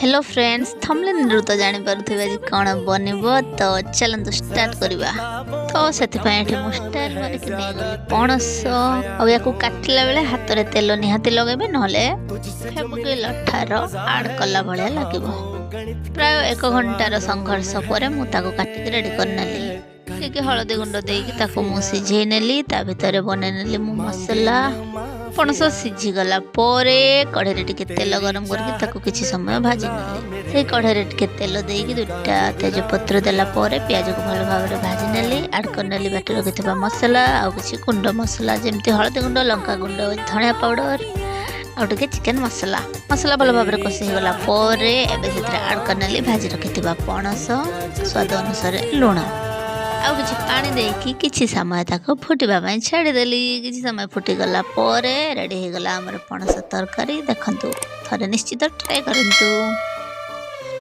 Hello friends, ଥମ୍ବନେଲ୍ରୁ ତ ଜାଣିପାରୁଥିବେ ଆଜି କ'ଣ ବନିବ। ତ ଚାଲନ୍ତୁ ଷ୍ଟାର୍ଟ କରିବା। ତ ସେଥିପାଇଁ ଏଠି ମୁଁ ଷ୍ଟାଇଲ୍ ମାରିକି ନେଇଗଲି ପଣସ, ଆଉ ୟାକୁ କାଟିଲା ବେଳେ ହାତରେ ତେଲ ନିହାତି ଲଗାଇବେ, ନହେଲେ ଫେବୁକିଲ ଅଠାର ଆଡ଼୍ କଲା ଭଳିଆ ଲାଗିବ। ପ୍ରାୟ 1 ଘଣ୍ଟାର ସଂଘର୍ଷ ପରେ ମୁଁ ତାକୁ କାଟିକି ରେଡ଼ି କରିନେଲି। ଟିକେ ହଳଦୀ ଗୁଣ୍ଡ ଦେଇକି ତାକୁ ମୁଁ ସିଝେଇ ନେଲି। ତା ଭିତରେ ବନେଇ ନେଲି ମୁଁ ମସଲା। ପଣସ ସିଝିଗଲା ପରେ କଢ଼େଇରେ ଟିକେ ତେଲ ଗରମ କରିକି ତାକୁ କିଛି ସମୟ ଭାଜି ନେଲି। ସେଇ କଢ଼େଇରେ ଟିକେ ତେଲ ଦେଇକି 2ଟା ତେଜପତ୍ର ଦେଲା ପରେ ପିଆଜକୁ ଭଲ ଭାବରେ ଭାଜି ନେଲି। ଆଡ଼୍ କରିନେଲି ବାଟି ରଖିଥିବା ମସଲା ଆଉ କିଛି ଗୁଣ୍ଡ ମସଲା, ଯେମିତି ହଳଦୀ ଗୁଣ୍ଡ, ଲଙ୍କା ଗୁଣ୍ଡ, ଧଣିଆ ପାଉଡ଼ର ଆଉ ଟିକେ ଚିକେନ୍ ମସଲା। ମସଲା ଭଲ ଭାବରେ କଷି ହେଇଗଲା ପରେ ଏବେ ସେଥିରେ ଆଡ଼୍ କରିନେଲି ଭାଜି ରଖିଥିବା ପଣସ, ସ୍ୱାଦ ଅନୁସାରେ ଲୁଣ ଆଉ କିଛି ପାଣି ଦେଇକି କିଛି ସମୟ ତାକୁ ଫୁଟିବା ପାଇଁ ଛାଡ଼ିଦେଲି। କିଛି ସମୟ ଫୁଟିଗଲା ପରେ ରେଡ଼ି ହେଇଗଲା ଆମର ପଣସ ତରକାରୀ। ଦେଖନ୍ତୁ, ଥରେ ନିଶ୍ଚିତ ଟ୍ରାଏ କରନ୍ତୁ।